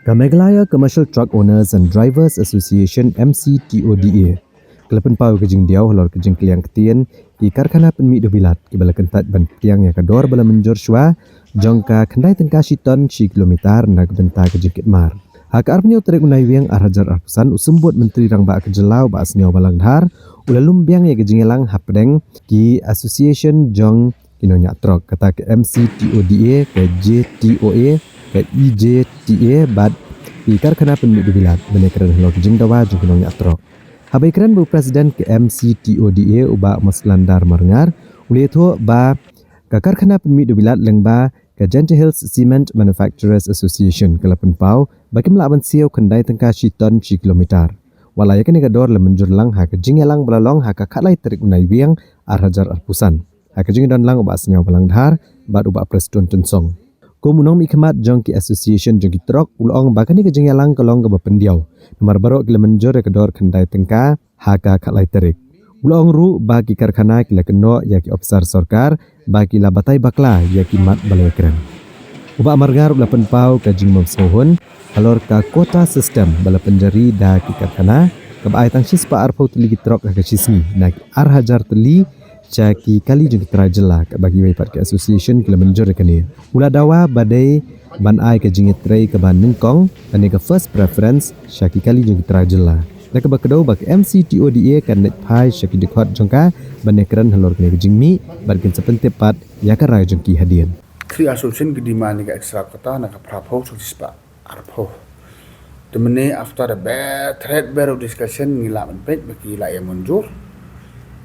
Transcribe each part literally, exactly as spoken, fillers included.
Ka Meghalaya Commercial Truck Owners and Drivers Association, M C T O D A, ka la pynpaw ka jingdiaw halor ka jingkylliang ktien ki karkhana pynmih dewbilat kiba la kyntait ban pdiang ïa ka dor ba la mynjur shuwa jong ka khyndai tyngka shi ton shi kilometer na ka bynta ka jingkit mar. Ha ka arphew tarik u Naiwieng ar hajar arphew san, u Symbud Myntri Rangbah ka Jylla u Bah Sniawbhalang Dhar u la lum biang ïa ka jingïalang hapdeng ki association jong ki nongñiah trok, kata ka M C T O D A, ka J T O A, ka E J T A bad ki karkhana pynmih dewbilat ban ïakren halor ka jingdawa jong ki nongñiah trok. Haba ïakren bad u President ka M C T O D A u Bah Maslandar Marngar, u la ïathuh ba ka karkhana pynmih dewbilat lyngba ka Jaintia Hills Cement Manufacturers Association ka la pynpaw ba kim lah ban siew khyndai tyngka shi ton shi kilometer. Wat la ïa kane ka dor la mynjur lang ha ka jingïalang ba la long ha ka khatlai tarik u Naiwieng ar hajar arphew san ha ka jingdon lang u Bah Sniawbhalang Dhar bad u Bah Prestone Tynsong. Kum u nongmihkhmat jong ki association jong ki trok u la ong ba kane ka jingïalang ka long kaba pyndiaw, namar baroh ki la mynjur ïa ka dor khyndai tyngka ha ka khatlai tarik. U la ong ruh ba ki karkhana ki la kynnoh ïa ki ophisar sorkar ba ki la batai bakla ïa ki mat ba la ïakren. U Bah Marngar u la pynpaw ka jingmynsngew hun halor ka quota system ba la pynjari da ki karkhana, kaba ai tang shispah arphew tylli ki trok ha ka shisngi na ki ar hajar tylli sha ki kali jong ki trai jylla, kaba kiwei pat ki association ki la mynjur ïa kane. U la dawa ba dei ban ai ka jingïatrei kaba nyngkong lane ka first preference sha ki kali jong ki trai jylla, da kaba kdew ba ka M C T O D A kan leit phai sha ki dkhot jong ka ban ïakren halor kane ka jingmih bad kin sa pyntip pat ïa ka rai jong ki hadien. Three association ki demand ïa ka extra quota na ka phraphew sha shispah arphew. Te mynne after a bit thread bit of discussion ngi lah ban peit ba ki lah ïa mynjur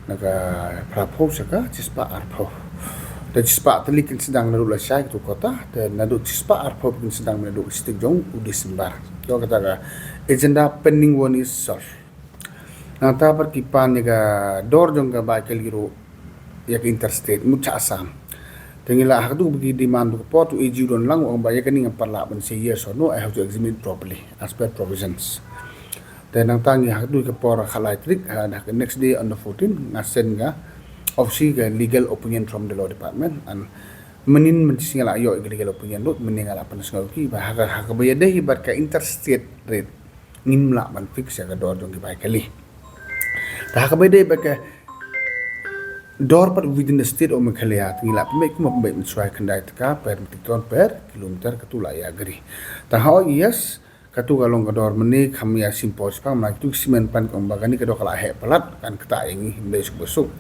na ka phraphew sha ka shispah arphew. Te shispah tylli kin sdang naduh lashai katu ka quota, te naduh shispah arphew kin sdang naduh ka shitik jong u December. Ïa kata ka agenda pending one is solved. Nangta pat ki pan ïa ka dor jong ka bai kali ruh ïa ka interstate mut sha Assam. Te ngi la ha katu ba ki demand tu ka por, tu A G u don lang u ong ba ïa kane ngam pat lah ban say yes or no, I have to examine it properly as per provisions. Te nangta ngi ha katu ka por ha khatlai tarik, ha, ha ka next day on the fourteen, nga send ka, obviously, ka legal opinion from the law department, and mynnin mynta shi nga la ïoh ïa ka legal opinion ruh, mynnin nga la pynsngew ki ba ha ka, ha kaba ïadei bad ka interstate rate ngim lah ban fix ïa ka dor jong ki bai kali. Te ha kaba ïadei bad ka dor pat within the state of Meghalaya, te ngi lah pynbeit kumba pynbeit mynshuwa, khyndai tyngka per metric ton per kilometer, katu lah ïa agree. Te ha, oh yes, katu ka long ka dor mynne, kham ïa shim por shiphang, namar katu ki cement plant ki ong ba kane ka dor ka la heh palat, kan ktah ïa ngi, ym dei suk ba suk.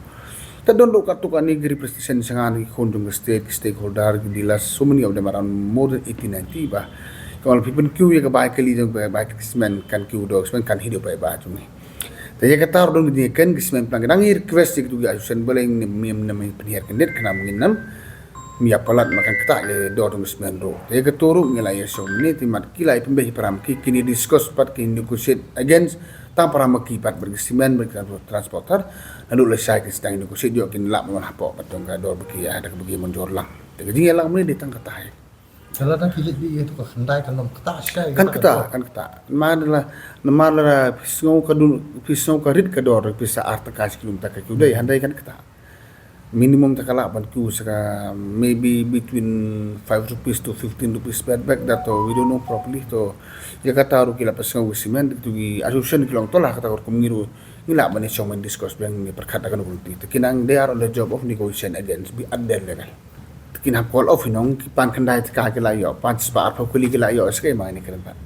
Te don ruh katto katne ki representation sha nga na ki khun jong ka state, ki stakeholder, ki dealers, so many of them, around more than eighty, ninety, ba ki ong lada phi pynkiew ïa ka bai kali jong, bai, bai kali cement, kan kiew dor cement, kan hi dei paidbah jong ngi. Te ïa kata ruh don ki jingïakhun, ki cement plant ki dang request ïa kitu ki association ba lei ngin ym, ngin ym pynhiar kyndit, khnang ba ngin ym ïa palat, ma kan ktah ïa dor jong ki cement ruh. Te ïa katu ruh ngi la ïa shong mynne, te mat ki la ïa pynbeit para ma ki, kin ïa discuss pat, kin ïa negotiate against tang para ma ki pat, bad ki cement, bad ki transporter. Naduh lashai kin sdang negotiate, ïoh kin lap man hapoh pat jong ka dor ba ki ïa, da kaba ki mynjur lang. Te ka jingïalang mynne dei tang kata hi. Te lada ki leit beit ïa tu ka khyndai, kan long ktah shai. Kan ktah, kan ktah. Namar la, namar la phi sngew ka dun, phi sngew ka rit ka dor, pisa ar tyngka shi kilometer ka kiew dei, hynrei kan ktah. Minimum te ka lah ban kiew sa ka maybe between five rupees to fifteen rupees per bag, da to we don't know properly. To ïa kata ruh ki la pynsngew ki cement, kitu ki association ki long, to la kata ruh kum ngi ruh ngi lah ban ïa shong ban discuss biang, ngi pyrkhat da kano ka lynti. Te ki nang, they are on the job of negotiation against, be at their level. Te ki nang call off, you know, ki pan khyndai tyngka ki la ïoh, pan shispah arphew kali ki la ïoh, sa kaei ma ngi kren pat.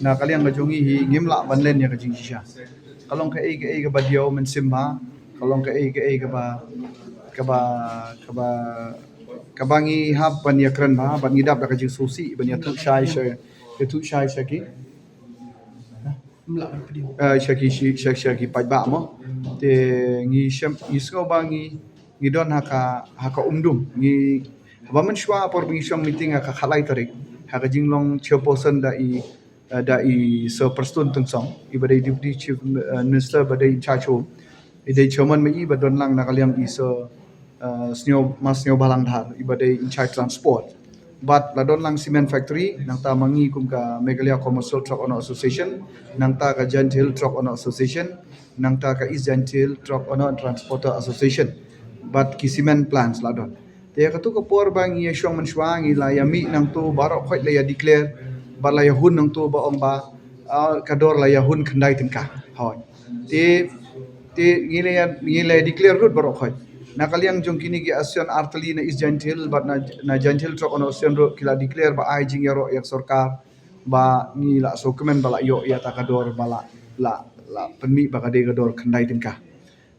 Na ka liang ka jong ngi hi ngim lah ban len ïa ka jingshisha. Ka long kaei kaei kaba diaw mynsiem bha, ka long kaei kaei kaba, kaba, kaba, kaba ngi hap ban ïakren bha, ban ngi dap da ka jingsngewsih, ban ïathuh shai sha, ïathuh shai sha ki, eh, sha ki, sha, sha, sha ki paidbah mo. Te ngi shem, ngi sngew ba ngi, ngi don ha ka, ha ka umdum. Ngi, haba mynshuwa por ba ngi shong meeting ha ka khatlai tarik, ha ka jinglong chairperson da i, eh, da i Sir Prestone Tynsong, i ba dei Deputy Chief, eh, Minister ba dei in charge home. I dei chairman ma i, ba don lang na ka liang i Sir, eh, Sniaw, Ma Sniawbhalang Dhar, i ba dei in charge transport. Bad la don lang cement factory, nangta ma ngi kum ka Meghalaya Commercial Truck Owner Association, nangta ka Jaintia Hill Truck Owner Association, nangta ka East Jaintia Hill Truck Owner and Transporter Association. Bad ki cement plants la don. Te ïa katu ka por ba ngi ïa shong mynshuwa, ngi la ïa mih nangtu, baroh khoit la ïa declare Bad la ïa hun nangto ba ong ba, ah, ka dor la ïa hun khyndai tyngka. Hoi. Te, te ngi la ïa, ngi la ïa declare lut baroh khoit. Na ka liang jong kine ki association artylli na East Jaiñtia Hills bad na, na Jaiñtia Hills Truck Owners Association ruh ki la declare ba ai jingïaroh ïa ka sorkar ba ngi la sngewkmen ba la ïoh ïa kata ka dor ba la, la, la pynmih ba ka dei ka dor khyndai tyngka.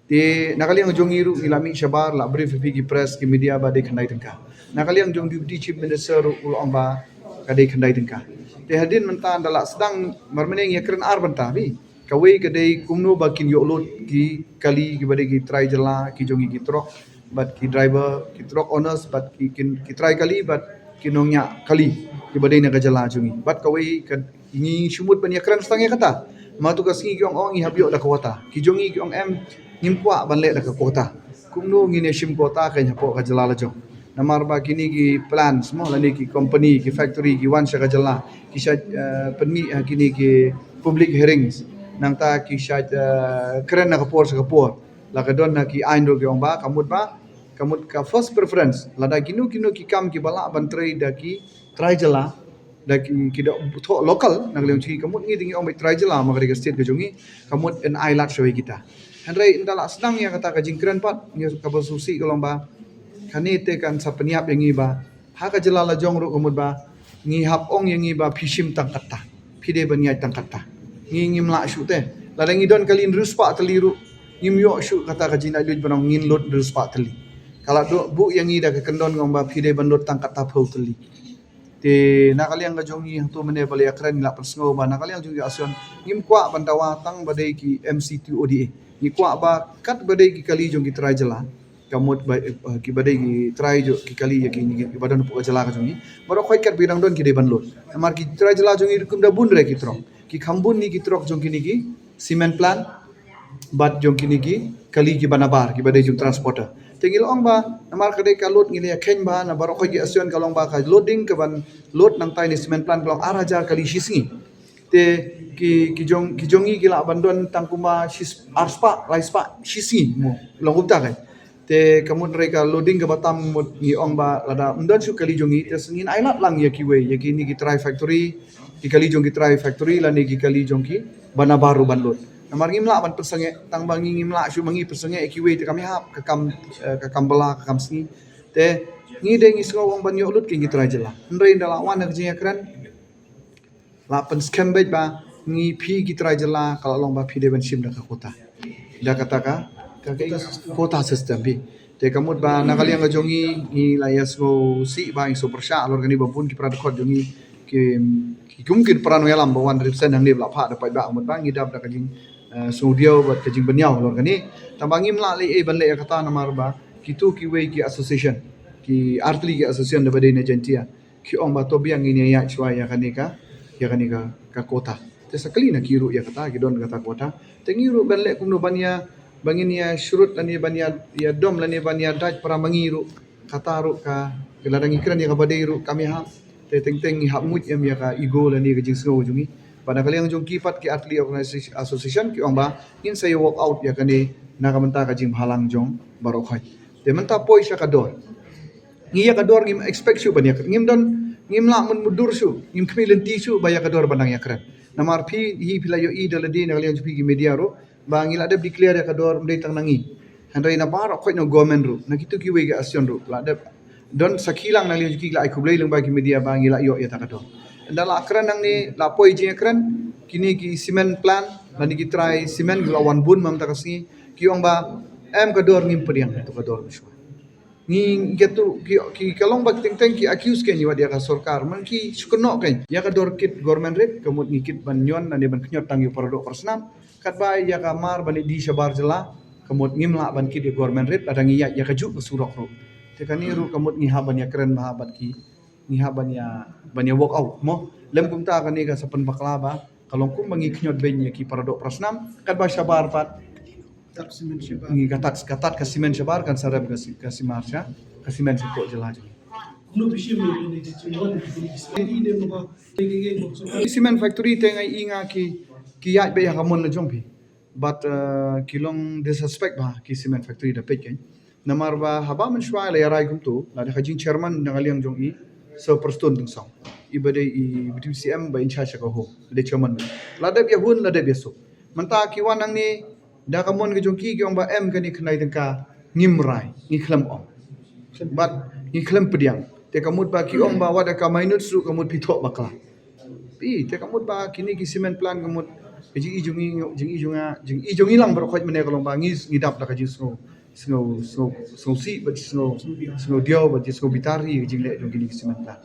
Te na ka liang jong ngi ruh ngi la mih shabar, la brief ïa phi ki press, ki media ba dei khyndai tyngka. Na ka liang jong Deputy Chief Minister ruh u la ong ba ka dei khyndai tyngka. Te hadien mynta ynda la sdang, mar mynne ngi ïakren ar bynta phi. Kawei ka dei kumno ba kin ïoh load ki kali kiba dei ki trai jylla, ki jong ngi ki truck, bad ki driver, ki truck owners, bad ki, ki, ki trai kali, bad ki nongñiah kali kiba dei na ka jylla jong ngi. Bad kawei ka, ngi shu mut ban ïakren tang ïa kata. Namar tu ka sngi ki ong, ong ngi hap ïoh da ka quota. Ki jong ngi ki ong em, ngim kwah ban leh da ka quota. Kumno ngin ïa shim quota ka hapoh ka jylla la jong. Namar ba kine ki plants mo, lane ki company, ki factory ki wan sha ka jylla, ki shait, eh, pynmih ha kine ki public hearings. Nangta ki shait, eh, kren na ka por sha ka por. La ka don na ki aiñ ruh ki ong ba ka mut ba, ka mut ka first preference lada kino kino ki kam kiba lah ban trei da ki trai jylla, da ki, ki da thoh local, na ka liang jong ngi ka mut ngi dang ong ba trai jylla, ma ka dei ka state ka jong ngi, ka mut yn ai lad shuwa ïa kita. Hynrei ynda la sdang ïa kata ka jingkren pat, ngi kaba sngewsih ka long ba kane te kan sa pynïap ïa ngi ba ha ka jylla la jong ruh ka mut ba ngi hap ong ïa ngi ba phi shim tang kata, phi dei ban ïaid tang kata. Ngi ngim lah shuh te. Lada ngi don kali hynriew spah tylli ruh ngim ïoh shuh kata ka jinglaitluid ban ong ngin load hynriew spah tylli. Ka la buh ïa ngi da ka kyndon ka ong ba phi dei ban load tang kata phew tylli. Te na ka liang ka jong ngi hangto mynne ba la ïakren ngi la pynsngew ba na ka liang jong ngi association ngim kwah ban dawa tang ba dei ki M C T O D A. Ngi kwah ba kat ba dei ki kali jong ki trai jylla, ka mut ba, eh, kiba dei ki trai jong ki kali ïa ki, ki, kiba don hapoh ka jylla ka jong ngi. Baroh khoit kat ba dang don ki dei ban load. Namar ki trai jylla jong ngi ruh kim da bun re ki truck. Ki kham bun ne ki truck jong kine ki cement plant bad jong kine ki kali kiba nabar, kiba dei jong transporter. Te ngi la ong ba namar ka dei ka load ngi la ïa kheiñ ba na baroh khoit ki association ka long ba ka loading kaban load nangtai ne cement plant ka long ar hajar kali shi sngi. Te ki, ki jong, ki jong ngi ki lah ban don tang kumba shi, ar spah, lai spah shi sngi mo, long kumta kai. Te ka mut hynrei ka loading kaba tam mut ngi ong ba lada ym don shuh kali jong ngi te ngin ai lad lang ïa kiwei, ïa kine ki trai factory, ki kali jong ki trai factory lane ki kali jong kiba nabar ruh ban load. Namar ngim lah ban pynsangeh, tang ba ngi ngim lah shuh ma ngi pynsangeh ïa kiwei te kam ïahap ka kam, eh, ka kam bylla, ka kam sngi. Te ngi dei ngi sngew ong ban ïoh load ki ngi trai jylla. Hynrei ynda la wan ha ka jingïakren la pynskhem beit ba ngi phi ki trai jylla ka la long ba phi dei ban shim da ka quota. Da kata ka, ka, ka quota system phi. Te ka mut ba na ka liang ka jong ngi ngi la ïa sngewsih ba ngi sngewpyrshah halor kane ba bun ki para dkhot jong ngi ki, ki kum ki para nongïalam ba wan rep sen hangne ba la phah da paidbah ka mut ba ngi dap da ka jing, eh, sngewdiaw bad ka jingbynñiaw halor kane. Tang ba ngim lah leh ei ban leh ïa kata namar ba kito kiwei ki association, ki artylli ki association da ba dei na Jaintia ki ong ba to biang ngin ïa ïaid shuwa ïa kane ka, ïa kane ka, ka quota. Te sa kylli na ki ruh ïa kata, ki don kata quota. Te ngi ruh ban leh kumno ban ïa, ba ngin ïa shrut lane ban ïa, ïa dom lane ban ïa dait para ma ngi ruh. Kata ruh ka, lada ngi kren ïa kaba dei ruh kam ïahap. Te teng teng ngi hap nguid em ïa ka ego lane ka jingsngew jong ngi. Bad na ka liang jong ki pat ki artylli organization, association ki ong ba ngin sa ïa walk out ïa kane na ka bynta ka jingbhalang jong baroh khoit. Te mynta poi sha ka dor. Ngi ïa ka dor ngim expect shuh ban ïa, ngim don, ngim lah mut mudur shuh, ngim khmih lynti shuh ba ïa ka dor ban dang ïakren. Namar phi hi phi la ïohi da lade na ka liang jong phi ki media ruh ba ngi la dep declare ïa ka dor ym dei tang na ngi. Hynrei na baroh khoit na government ruh, na kito kiwei ki association ruh la dep don sakhi lang na ka liang jong ki, la ai khublei lyngba ki media ba ngi la ïoh ïa kata ka dor. Ynda la kren nangne, la poi jingïakren, kine ki cement plant lane ki trai cement ki la wan bun mynta ka sngi, ki ong ba em ka dor ngim pdiang, to ka dor mynshuwa. Ngi, ngi katu, ki, ki ka long ba ki teng teng ki accuse kein ïa wat ïa ka sorkar, man ki shu kynnoh kein ïa ka dor kit government rate, ka mut ngi kit ban ñion lane ban khñiot tang ïa u paradoh parasnam. Katba ïa ka mar ban ïa die shabar jylla, ka mut ngim lah ban kit ïa government rate lada ngi ïaid ïa kajuh ka surok ruh. Te kane ruh ka mut ngi hap ban ïakren bha bad ki, ngi hap ban ïa, ban ïa walk out mo. Lym kumta kane ka sa pynbakla ba ka long kumba ngi khñiot beiñ ïa ki paradoh parasnam, katba shabar pat. Tat cement shabar. Ngi ka tat, ka tat ka cement shabar kan sa rem ka si-, ka simar sha, ka cement sha ka jylla jong ngi. Kumno phi shim ïa kine ki cement factory te nga i nga ki, ki ïaid beit ha ka mon la jong phi. Bad, eh, ki long disrespect bha ki cement factory da peit kein. Namar ba haba mynshuwa la ïa rai kumto, la da ka jing chairman na ka liang jong i, Sir Prestone Tynsong. i ba dei i deputy C M ba in charge ka home, dei chairman. La dep ïa hun, la dep ïa suk. Mynta ki wan hangne da ka mon ka jong ki, ki ong ba em kane khyndai tyngka, ngim rai, ngi khlem ong. Bad ngi khlem pdiang. Te ka mut ba ki ong ba wat ka minute ruh ka mut phi thoh bakla. Phi, te ka mut ba kine ki cement plant ka mut ka jing i jong i, jing i jong nga, jing i jong i lang baroh khoit mynne ka long ba ngi, ngi dap da ka jingsngew, sngew, sngew, sngew sih bad sngew, sngew diaw bad sngew bitar ïa ka jingleh jong kine ki cement plant.